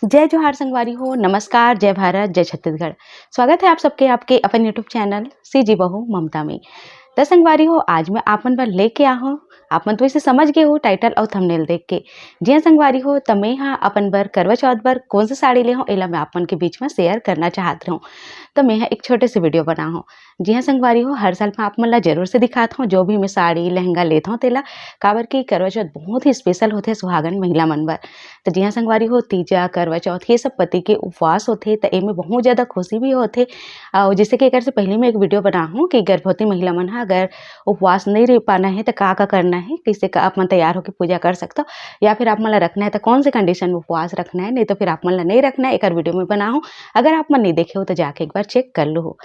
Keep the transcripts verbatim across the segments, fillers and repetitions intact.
जय जोहार संगवारी हो, नमस्कार, जय भारत, जय छत्तीसगढ़। स्वागत है आप सबके आपके अपन YouTube चैनल सीजी बहू ममता में। त संगवारी हो, आज मैं आपन बर लेके आ हूँ, आप मन तो इसे समझ गए हो टाइटल और थंबनेल देख के। जी हाँ संगवारी हो, त मैं हा अपन बर करवा चौथ बर कौन सा साड़ी ले हूँ, एला मैं आप मन के बीच में शेयर करना चाहत रहूँ। त मैं हा एक छोटे से वीडियो बना हूँ। जी हाँ संगवारी हो, हर साल मैं आप मन ला जरूर से दिखात हूँ जो भी मैं साड़ी लहंगा लेत हूँ तेला, काबर कि करवा चौथ बहुत ही स्पेशल होथे सुहागन महिला मन बर। त जी हाँ संगवारी हो, तीजा, करवा चौथ, ये सब पति के उपवास होथे, त एमे बहुत ज्यादा खुशी भी होथे। और जैसे कि एकर से पहले मैं एक वीडियो बना हूँ कि गर्भवती महिला मन ह अगर उपवास नहीं रह पाना है, त का का करना है, कैसे का आप मन तैयार होकर पूजा कर सकते हो, या फिर आप मन ला रखना है, त कौन से कंडीशन में उपवास रखना है, नहीं तो फिर आप मन ला नहीं रखना है, एकर वीडियो में बना हूँ। अगर आप मन नहीं देखे हो, तो जाके एक बार चेक कर लो हो।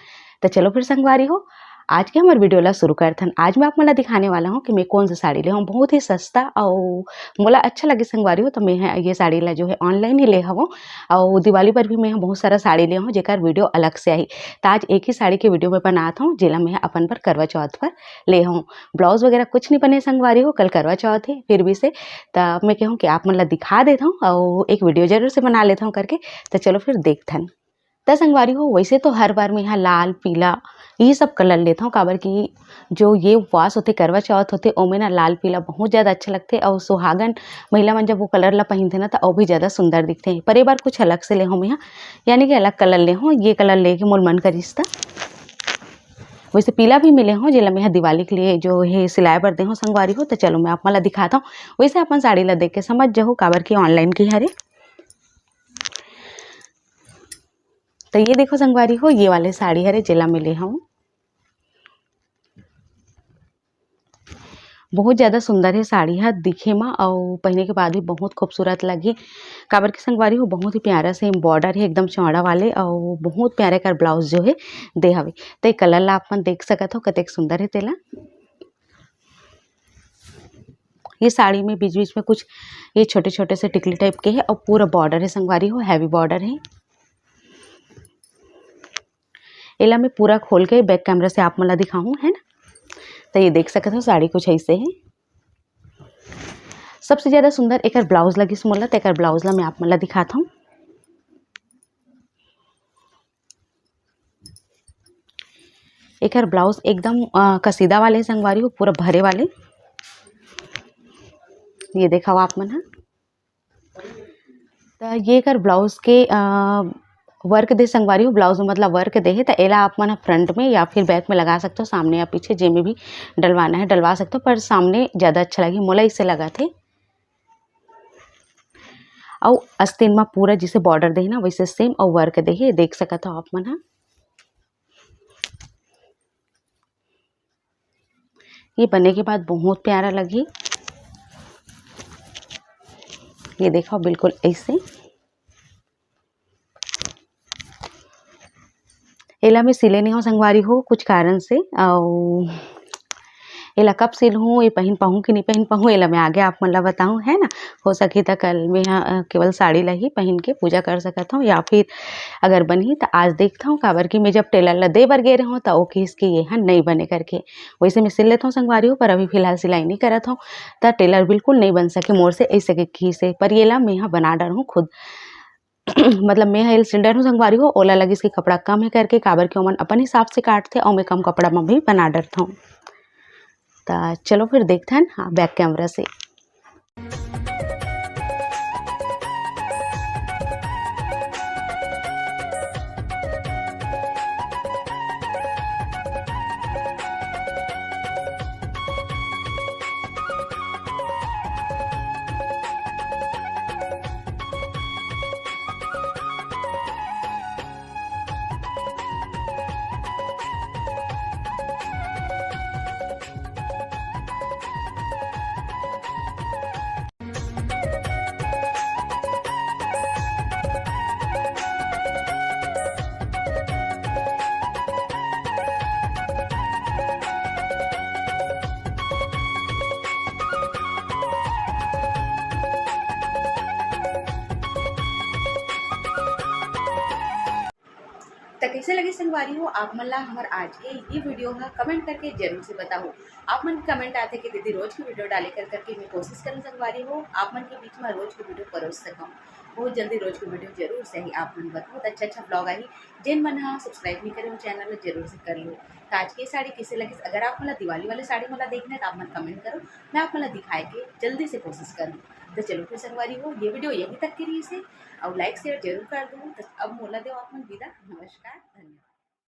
त चलो फिर संगवारी हो, आज के हमर वीडियो ला शुरू करथन। आज मैं आप मन ला दिखाने वाला हूँ कि मैं कौन सा साड़ी ले हूँ, बहुत ही सस्ता और मोला अच्छा लगे संगवारी हो, तो मैं ह-, ये साड़ी ला जो है ऑनलाइन ही ले हवं। और दिवाली पर भी मैं ह बहुत सारा साड़ी ले हूँ, जेकर वीडियो अलग से आही। त आज एक ही साड़ी के वीडियो में बनात हूँ, जेला मैं ह अपन बर करवा चौथ पर ले हूँ। ब्लाउज वगैरह कुछ नहीं बने संगवारी हो, कल करवा चौथ है, फिर भी से त मैं कहूँ कि आप मन ला दिखा देत हूँ और एक वीडियो जरूर से बना लेत हूँ करके। त चलो फिर देखथन। त संगवारी हो, वैसे तो हर बार मैं यहाँ लाल, पीला, ये सब कलर लेत हूँ, काबर कि जो ये उपवास होथे, करवा चौथ होथे, ओमे ना लाल पीला बहुत ज्यादा अच्छा लगथे। और सुहागन महिला मन जब वो कलर ला पहिनथे ना, त और भी ज्यादा सुंदर दिखथे। पर ये बार कुछ अलग से ले हूँ मैं यहाँ, यानी कि अलग कलर ले हूँ। ये कलर लेके मोर मन करिस त वैसे पीला भी मिले हूँ, जेला मैं यहाँ दिवाली के लिए जो है सिलाए बर दे हूँ संगवारी हो। त चलो मैं आप मन ला दिखाता हूँ। वैसे अपन साड़ी ला देख के समझ जाहू, काबर कि ऑनलाइन की हरे। त ये देखो संगवारी हो, ये वाले साड़ी हरे, जेला मैं ले हूँ। बहुत ज्यादा सुंदर है साड़ी ह दिखे म, अउ पहने के बाद भी बहुत खूबसूरत लगही। काबर के संगवारी हो, बहुत ही प्यारा से बॉर्डर है एकदम चौड़ा वाले, अउ बहुत प्यारा एकर ब्लाउज जो है दे हवे। त ये कलर ला आप मन देख सकत हो, कतेक सुंदर है तेला। ये साड़ी में बीच बीच में कुछ ये छोटे छोटे से टिकली टाइप के है, और पूरा बॉर्डर है संगवारी हो, हैवी बॉर्डर है। एला मैं पूरा खोल के बैक कैमरा से आप मन ला दिखाऊँ, है ना। त ये देख सकत हो, साड़ी कुछ ऐसे है। सबसे ज्यादा सुंदर एकर ब्लाउज लगिस मोला, त एकर ब्लाउज ला मैं आप मन ला दिखात हूँ। एकर ब्लाउज एकदम, अ, कसीदा वाले संगवारी हो, पूरा भरे वाले। ये देखा आप मन ह। त ये कर ब्लाउज के, अ, वर्क दे संगवारी हो, ब्लाउज में मतलब वर्क दे हे, त एला आप मन ह फ्रंट में या फिर बैक में लगा सकते हो, सामने या पीछे, जे में भी डलवाना है डलवा सकते हो, पर सामने ज्यादा अच्छा लगही, मोला इसे लगत हे। अउ अस्तीन म पूरा जिसे बॉर्डर दे हे ना, वैसे सेम अउ वर्क दे हे, देख सकत हो आप मन ह। ये बने के बाद बहुत प्यारा लगही। ये देखो बिल्कुल ऐसे। एला मैं सिले नहीं हो संगवारी हो कुछ कारण से, अउ एला कब सिलहूँ, ये पहिन पाहूँ कि नहीं पहिन पाहूँ, एला मैं आगे आप मन ला बताहूँ, है ना। हो सके त कल मैं ह, अ, केवल साड़ी ला ही पहिन के पूजा कर सकत हूँ, या फिर अगर बनही त आज देखत हूँ, काबर कि मैं जब टेलर ला दे बर गे रहूँ त ओ किहिस कि ये ह नहीं बने करके। वैसे मैं सिल लेत हूँ संगवारी हो, पर अभी फिलहाल सिलाई नहीं करत हूँ, त टेलर बिल्कुल नहीं बन सके मोर से, ऐसे के किहिस हे। पर ये ला मैं ह बना डरहूँ खुद। मतलब मैं ह एल सिल डरहूँ संगवारी हो, ओला लगिस कि कपड़ा कम है करके, काबर कि ओमन अपन हिसाब से काटथे, अउ मैं कम कपड़ा म भी बना डरथौं। त चलो फिर देखथन, हाँ, बैक कैमरा से। त कइसे लगे संगवारी हो आप मन ला हमर आज के ये वीडियो ह, कमेंट करके जरूर से बताओ। आप मन के कमेंट आथे कि दीदी रोज के वीडियो डाले कर करके मैं कोशिश करूँ संगवारी हो, आप मन के बीच में रोज के वीडियो परोस सकूँ। बहुत जल्दी रोज के वीडियो जरूर से ही आप मन बर बहुत अच्छा अच्छा ब्लॉग आही। जेन मन हा सब्सक्राइब नहीं करे हो चैनल ला, जरूर से कर लो। तो आज के साड़ी किसे लगे, अगर आप मन ला दिवाली वाले साड़ी मन ला देखना है तो आप मन कमेंट करो, मैं आप मन ला दिखाए के जल्दी से कोशिश करूँ। तो चलो फिर संगवारी हो, ये वीडियो यहीं तक के रहिसे, और लाइक शेयर जरूर कर दो। तो अब मोला दो आप मन विदा, नमस्कार, धन्यवाद।